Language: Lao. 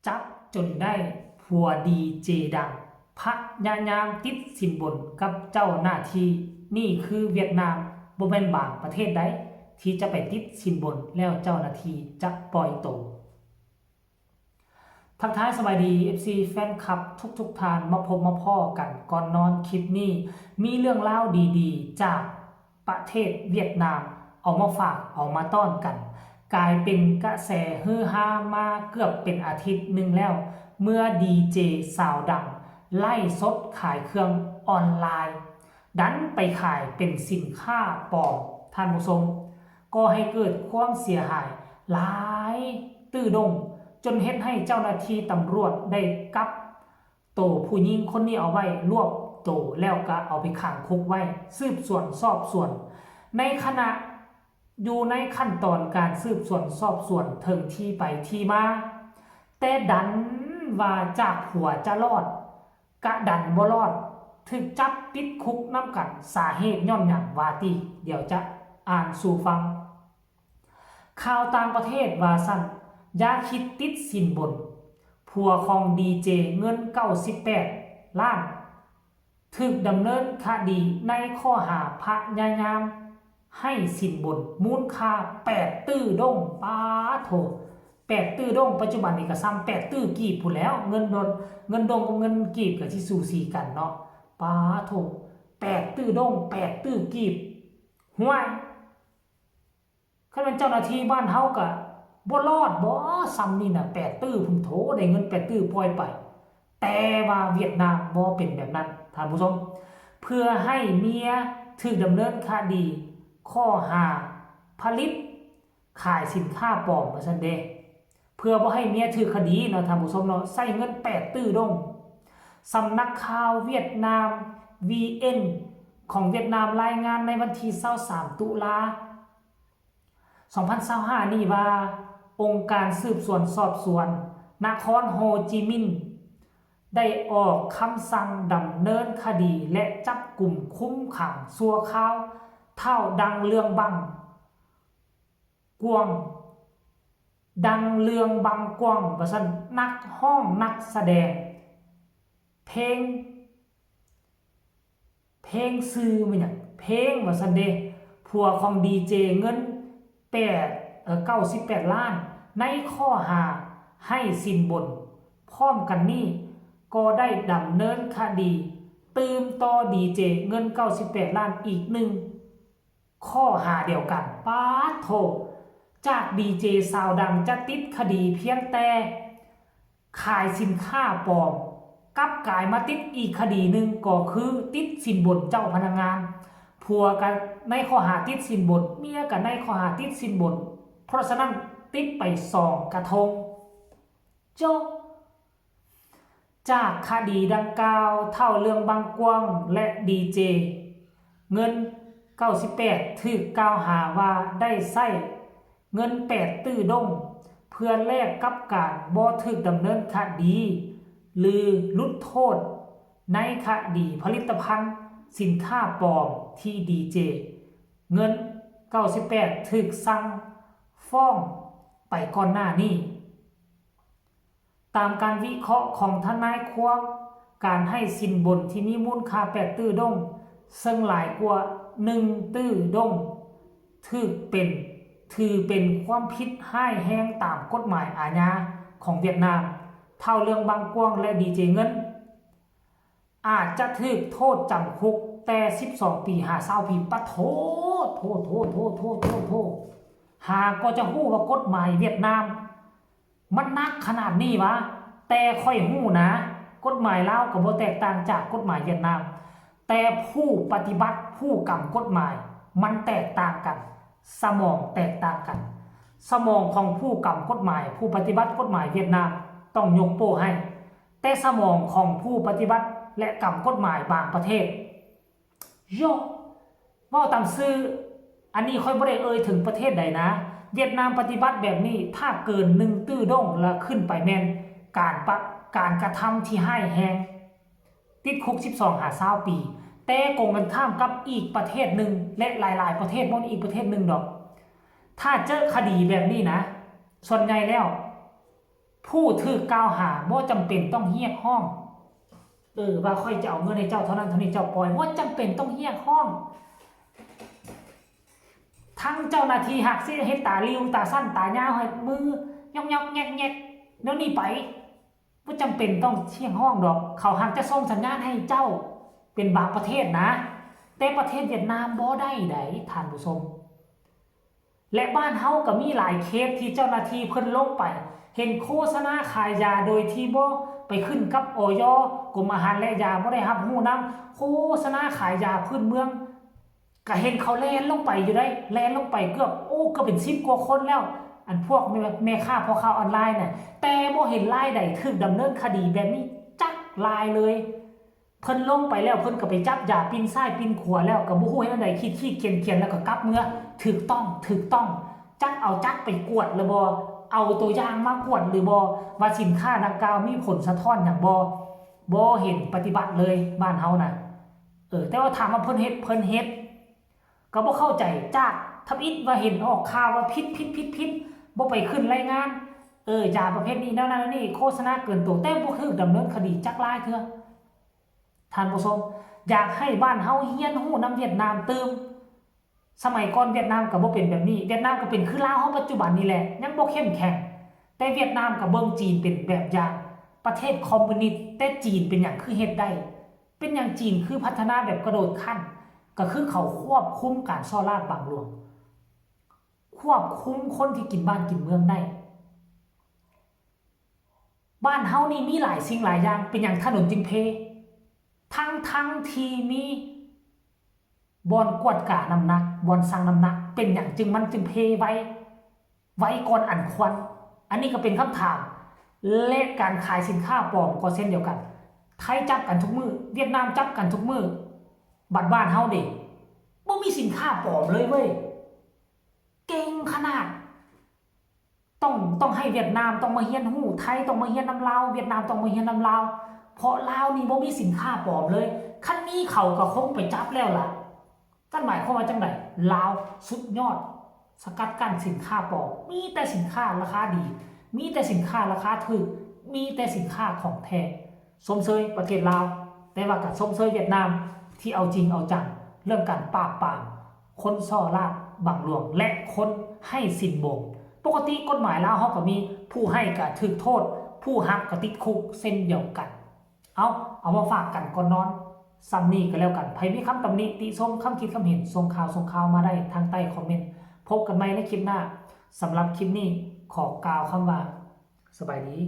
ຈັບຈົນໄດ້ຜົວດີເຈດັງ ພະຍາຍາມຕິດສິນບົນກັບເຈົ້າໜ້າທີ່. ນີ້ຄືຫວຽດນາມ, ບໍ່ແມ່ນບາງປະເທດໃດທີ່ຈະໄປຕິດສິນບົນແລ້ວເຈົ້າໜ້າທີ່ຈະປ່ອຍໂຕ. ທັກທາຍສະບາຍດີ ເອັຟຊີ ແຟນຄລັບທຸກໆທ່ານ, ມາພົບມາພໍ້ກັນກ່ອນນອນຄລິບນີ້ ມີເລື່ອງລາວດີໆຈາກ ປະເທດຫວຽດນາມ ເອົາມາຝາກເອົາມາຕ້ອນກັນ ກາຍເປັນກະແສຮືຮາມາເກືອບເປັນອາທິດໜຶ່ງແລ້ວ ເມື່ອດີເຈສາວດັງໄລຟ໌ສົດຂາຍເຄື່ອງອອນລາຍ ດັນໄປຂາຍເປັນສິນຄ້າປອມ ທ່ານຜູ້ຊົມ, ກໍ່ໃຫ້ເກີດຄວາມເສຍຫາຍຫຼາຍຕື້ດົງ ຈົນເຮັດໃຫ້ເຈົ້າໜ້າທີ່ຕຳຫຼວດໄດ້ກັບ ໂຕຜູ້ຍິງຄົນນີ້ເອົາໄວ້ລວບໂຕ ແລ້ວກະເອົາໄປຂັງຄຸກໄວ້ ສືບສວນສອບສວນ. ໃນຂະນະຢູ່ໃນຂັ້ນຕອນການສືບສວນສອບສວນເຖິງທີ່ໄປທີ່ມາ ແຕ່ດັນວ່າຈາກຜົວຈະລອດ ກະດັນບໍ່ລອດ ຖືກຈັບຕິດຄຸກນຳກັນ. ສາເຫດຍ້ອນຫຍັງວ່າຕິ ດຽວຈະອ່ານສູ່ຟັງ. ຂ່າວຕ່າງປະເທດວ່າຊັ້ນ, ຢ່າຄິດຕິດສິນບົນ, ຜົວຂອງດີເຈເງິນເກົ້າສິບແປດລ້ານ ຖືກດຳເນີນຄະດີໃນຂໍ້ຫາພະຍາຍາມໃຫ້ສິນບົນມູນຄ່າແປດຕື້ດົງ. ປາໂທ, ແປດຕື້ດົງ, ປັດຈຸບັນນີ້ກະສ່ຳແປດຕື້ກີບພຸ້ນແລ້ວ, ເງິນດົງ, ເງິນດົງກັບເງິນກີບກະຊິສູສີກັນເນາະ. ປາໂທ, ແປດຕື້ດົງ, ແປດຕື້ກີບ, ຫ້ວຍ! ຄັນແມ່ນເຈົ້າໜ້າທີ່ບ້ານເຮົາກະບໍ່ລອດບໍ ສ່ຳນີ້ນະ ແປດຕື້ພຸ້ນໂທ ໄດ້ເງິນແປດຕື້ປ່ອຍໄປ. ແຕ່ວ່າຫວຽດນາມບໍ່ເປັນແບບນັ້ນ ທ່ານຜູ້ຊົມ, ເພື່ອໃຫ້ເມຍຖືກດຳເນີນຄະດີຂໍ້ຫາຜະລິດຂາຍສິນຄ້າປອມວ່າຊັ້ນເດ. ເພື່ອບໍ່ໃຫ້ເມຍຖືກຄະດີເນາະ ທ່ານຜູ້ຊົມເນາະ, ໃຊ້ເງິນແປດຕື້ດົງ. ສຳນັກຂ່າວຫວຽດນາມ ວີເອັນ ຂອງຫວຽດນາມລາຍງານໃນວັນທີຊາວສາມຕຸລາ ສອງພັນຊາວຫ້ານີ້ວ່າ ອົງການສືບສວນສອບສວນນະຄອນໂຮຈິມິນ ໄດ້ອອກຄຳສັ່ງດຳເນີນຄະດີ ແລະ ຈັບກຸມຄຸມຂັງຊົ່ວຄາວທ້າວ ດັງເລື່ອງບັງກວງ, ດັງເລື່ອງບັງກວງ ວ່າຊັ້ນ, ນັກຮ້ອງນັກສະແດງເພງ ເພງຊື່ແມ່ນຫຍັງ ເພງວ່າຊັ້ນເດ, ຜົວຂອງດີເຈເງິນແປດ ເອີ ເກົ້າສິບແປດລ້ານ ໃນຂໍ້ຫາໃຫ້ສິນບົນ. ພ້ອມກັນນີ້ກໍໄດ້ດຳເນີນຄະດີຕື່ມຕໍ່ດີເຈເງິນເກົ້າສິບແປດລ້ານອີກໜຶ່ງ ຂໍ້ຫາດຽວກັນ. ປາດໂທ! ຈາກດີເຈສາວດັງຈະຕິດຄະດີພຽງແຕ່ຂາຍສິນຄ້າປອມ, ກັບກາຍມາຕິດອີກຄະດີໜຶ່ງ ກໍຄືຕິດສິນບົນເຈົ້າພະນັກງານ. ຜົວກະໃນຂໍ້ຫາຕິດສິນບົນ, ເມຍກະໃນຂໍ້ຫາຕິດສິນບົນ. ເພາະສະນັ້ນ ຕິດໄປສອງກະທົງ. ໂຈະ! ຈາກຄະດີດັ່ງກ່າວ, ທ້າວເລື່ອງບັງກວາງ ແລະ ດີເຈເງິນເກົ້າສິບແປດ ຖືກກ່າວຫາວ່າໄດ້ໃຊ້ເງິນແປດຕື້ດົງ ເພື່ອແລກກັບການບໍ່ຖືກດຳເນີນຄະດີ ຫຼື ຫຼຸດໂທດໃນຄະດີຜະລິດຕະພັນສິນຄ້າປອມ ທີ່ດີເຈເງິນເກົ້າສິບແປດ ຖືກສັ່ງຟ້ອງໄປກ່ອນໜ້ານີ້. ຕາມການວິເຄາະຂອງທະນາຍຄວາມ, ການໃຫ້ສິນບົນທີ່ມີມູນຄ່າແປດຕື້ດົງ, ເຊິ່ງຫຼາຍກວ່າໜຶ່ງຕື້ດົງ, ຖືກເປັນ, ຖືເປັນຄວາມຜິດຮ້າຍແຮງຕາມກົດໝາຍອາຍາຂອງຫວຽດນາມ. ທ້າວເລື່ອງບັງກວາງ ແລະ ດີເຈເງິນ ອາດຈະຖືກໂທດຈຳຄຸກແຕ່ສິບສອງປີຫາຊາວປີ. ປະໂທດ! ໂທດ! ໂທດ! ໂທດ! ໂທດ! ໂທດ! ໂທດ! ຫາກໍຈະຮູ້ວ່າກົດໝາຍຫວຽດນາມມັນໜັກຂະໜາດນີ້ຫວາ? ແຕ່ຂ້ອຍຮູ້ນະ, ກົດໝາຍລາວກໍບໍ່ແຕກຕ່າງຈາກກົດໝາຍຫວຽດນາມ, ແຕ່ຜູ້ປະຕິບັດ, ຜູ້ກຳກົດໝາຍມັນແຕກຕ່າງກັນ, ສະໝອງແຕກຕ່າງກັນ. ສະໝອງຂອງຜູ້ກຳກົດໝາຍ, ຜູ້ປະຕິບັດກົດໝາຍຫວຽດນາມຕ້ອງຍົກໂປ້ໃຫ້. ແຕ່ສະໝອງຂອງຜູ້ປະຕິບັດ ແລະ ກຳກົດໝາຍບາງປະເທດ ໂຢ ເວົ້າຕາມຊື່, ອັນນີ້ຂ້ອຍບໍ່ໄດ້ເອີ່ຍເຖິງປະເທດໃດນະ. ຫວຽດນາມປະຕິບັດແບບນີ້, ຖ້າເກີນໜຶ່ງຕື້ດົງ ແລະ ຂຶ້ນໄປແມ່ນການປະ, ການກະທຳທີ່ຮ້າຍແຮງ, ຕິດຄຸກສິບສອງຫາຊາວປີ. ແຕ່ກົງກັນຂ້າມກັບອີກປະເທດໜຶ່ງ ແລະ ຫຼາຍໆປະເທດ, ບໍ່ແມ່ນອີກປະເທດໜຶ່ງດອກ, ຖ້າເຈີຄະດີແບບນີ້ນະ, ສ່ວນໃຫຍ່ແລ້ວ ຜູ້ຖືກກ່າວຫາບໍ່ຈຳເປັນຕ້ອງຮຽກຮ້ອງ ເອີ ວ່າຂ້ອຍຈະເອົາເງິນໃຫ້ເຈົ້າເທົ່ານັ້ນເທົ່ານີ້ ເຈົ້າປ່ອຍ ບໍ່ຈຳເປັນຕ້ອງຮຽກຮ້ອງ. ທັງເຈົ້າໜ້າທີ່ຫາກຊິເຮັດຕາຫຼິວ ຕາສັ້ນ ຕາຍາວ ໃຫ້ມືຍອກໆແງກໆ ແນວນີ້ໄປ ບໍ່ຈຳເປັນຕ້ອງຮຽກຮ້ອງດອກ. ເຂົາຫາກຈະສົ່ງສັນຍານໃຫ້ເຈົ້າ ເປັນບາງປະເທດນະ, ແຕ່ປະເທດຫວຽດນາມບໍ່ໄດ້ໃດ໋ ທ່ານຜູ້ຊົມ. ແລະ ບ້ານເຮົາກໍມີຫຼາຍເຄສທີ່ເຈົ້າໜ້າທີ່ເພິ່ນລົງໄປ ເຫັນໂຄສະນາຂາຍຢາໂດຍທີ່ບໍ່ໄປຂຶ້ນກັບ ອຢ ກົມອາຫານ ແລະ ຢາ ບໍ່ໄດ້ຮັບຮູ້ນຳ, ໂຄສະນາຂາຍຢາພື້ນເມືອງ ກະເຫັນເຂົາແລ່ນລົງໄປຢູ່ໃດ໋ ແລ່ນລົງໄປເກືອບ ໂອ້ ເກືອບເປັນສິບກວ່າຄົນແລ້ວ ອັນພວກແມ່ ແມ່ຄ້າພໍ່ຄ້າອອນລາຍນະ ແຕ່ບໍ່ເຫັນລາຍໃດຖືກດຳເນີນຄະດີແບບນີ້ຈັກລາຍເລີຍ. ເພິ່ນລົງໄປແລ້ວ ເພິ່ນກໍໄປຈັບຢາປິ່ນຊ້າຍປິ່ນຂວາແລ້ວ ກໍບໍ່ຮູ້ເຮັດແນວໃດ ຂີດໆຂຽນໆ ແລ້ວກໍກັບເມືອ ຖືກຕ້ອງ ຖືກຕ້ອງ ຈັກເອົາຈັກໄປກວດຫຼືບໍ່ ເອົາຕົວຢ່າງມາກວດຫຼືບໍ່ ວ່າສິນຄ້າດັ່ງກ່າວມີຜົນສະທ້ອນຫຍັງບໍ່ ບໍ່ເຫັນປະຕິບັດເລີຍບ້ານເຮົານະ. ເອີ ແຕ່ວ່າຖາມວ່າເພິ່ນເຮັດ ເພິ່ນເຮັດ ກໍບໍ່ເຂົ້າໃຈ ຈາກທຳອິດວ່າເຫັນອອກຂ່າວວ່າຜິດ ຜິດ ຜິດ ຜິດ ບໍ່ໄປຂຶ້ນລາຍງານ ເອີ ຢາປະເພດນີ້ ແນວນັ້ນແນວນີ້ ໂຄສະນາເກີນໂຕ ແຕ່ບໍ່ຖືກດຳເນີນຄະດີຈັກລາຍເທື່ອ. ທ່ານຜູ້ຊົມ ຢາກໃຫ້ບ້ານເຮົາຮຽນຮູ້ນຳຫວຽດນາມຕື່ມ. ສະໄໝກ່ອນຫວຽດນາມກໍບໍ່ເປັນແບບນີ້ ຫວຽດນາມກໍເປັນຄືລາວເຮົາປັດຈຸບັນນີ້ແຫຼະ ຍັງບໍ່ເຂັ້ມແຂງ ແຕ່ຫວຽດນາມກໍເບິ່ງຈີນເປັນແບບຢ່າງ ປະເທດຄອມມູນິດ ແຕ່ຈີນເປັນຫຍັງຄືເຮັດໄດ້? ເປັນຫຍັງຈີນຄືພັດທະນາແບບກະໂດດຂັ້ນ? ກໍຄືເຂົາຄວບຄຸມການສໍ້ລາດບັງຫຼວງ ຄວບຄຸມຄົນທີ່ກິນບ້ານກິນເມືອງໄດ້. ບ້ານເຮົານີ້ມີຫຼາຍສິ່ງຫຼາຍຢ່າງ ເປັນຫຍັງຖະໜົນຈຶ່ງເພ? ທັງໆທີ່ມີບ່ອນກວດການ້ຳໜັກ ບ່ອນຊັ່ງນ້ຳໜັກ ເປັນຫຍັງຈຶ່ງ ມັນຈຶ່ງເພໄວ ໄວກ່ອນອັນຄວນ? ອັນນີ້ກໍເປັນຄຳຖາມ ແລະ ການຂາຍສິນຄ້າປອມກໍເຊັ່ນດຽວກັນ ໄທຈັບກັນທຸກມື້ ຫວຽດນາມຈັບກັນທຸກມື້ ບັດບ້ານເຮົາເດ ບໍ່ມີສິນຄ້າປອມເລີຍເວີຍ ເກັ່ງຂະໜາດ. ຕ້ອງ ຕ້ອງໃຫ້ຫວຽດນາມຕ້ອງມາຮຽນຮູ້ ໄທຕ້ອງມາຮຽນນຳລາວ ຫວຽດນາມຕ້ອງມາຮຽນນຳລາວ ເພາະລາວນີ້ບໍ່ມີສິນຄ້າປອມເລີຍ ຄັນມີເຂົາກໍຄົງໄປຈັບແລ້ວລະ. ນັ້ນໝາຍຄວາມວ່າຈັ່ງໃດ? ລາວສຸດຍອດ ສະກັດກັ້ນສິນຄ້າປອມ ມີແຕ່ສິນຄ້າລາຄາດີ ມີແຕ່ສິນຄ້າລາຄາຖືກ ມີແຕ່ສິນຄ້າຂອງແທ້. ຊົມເຊີຍປະເທດລາວ ແຕ່ວ່າກໍຊົມເຊີຍຫວຽດນາມທີ່ເອົາຈິງເອົາຈັງເລື່ອງການປາບປາມຄົນສໍ້ລາດບັງຫຼວງ ແລະ ຄົນໃຫ້ສິນບົນ. ປົກກະຕິກົດໝາຍລາວເຮົາກໍມີ ຜູ້ໃຫ້ກໍຖືກໂທດ ຜູ້ຮັບກໍຕິດຄຸກເຊັ່ນດຽວກັນ. ເອົາ ເອົາມາຝາກກັນກ່ອນນອນ ສ່ຳນີ້ກໍແລ້ວກັນ. ໃຜມີຄຳຕຳໜິຕິຊົມ ຄຳຄິດຄຳເຫັນ ສົ່ງຂ່າວ ສົ່ງຂ່າວມາໄດ້ທາງໃຕ້ຄອມເມັນ. ພົບກັນໃໝ່ໃນຄລິບໜ້າ. ສຳລັບຄລິບນີ້ ຂໍກ່າວຄຳວ່າ ສະບາຍດີ.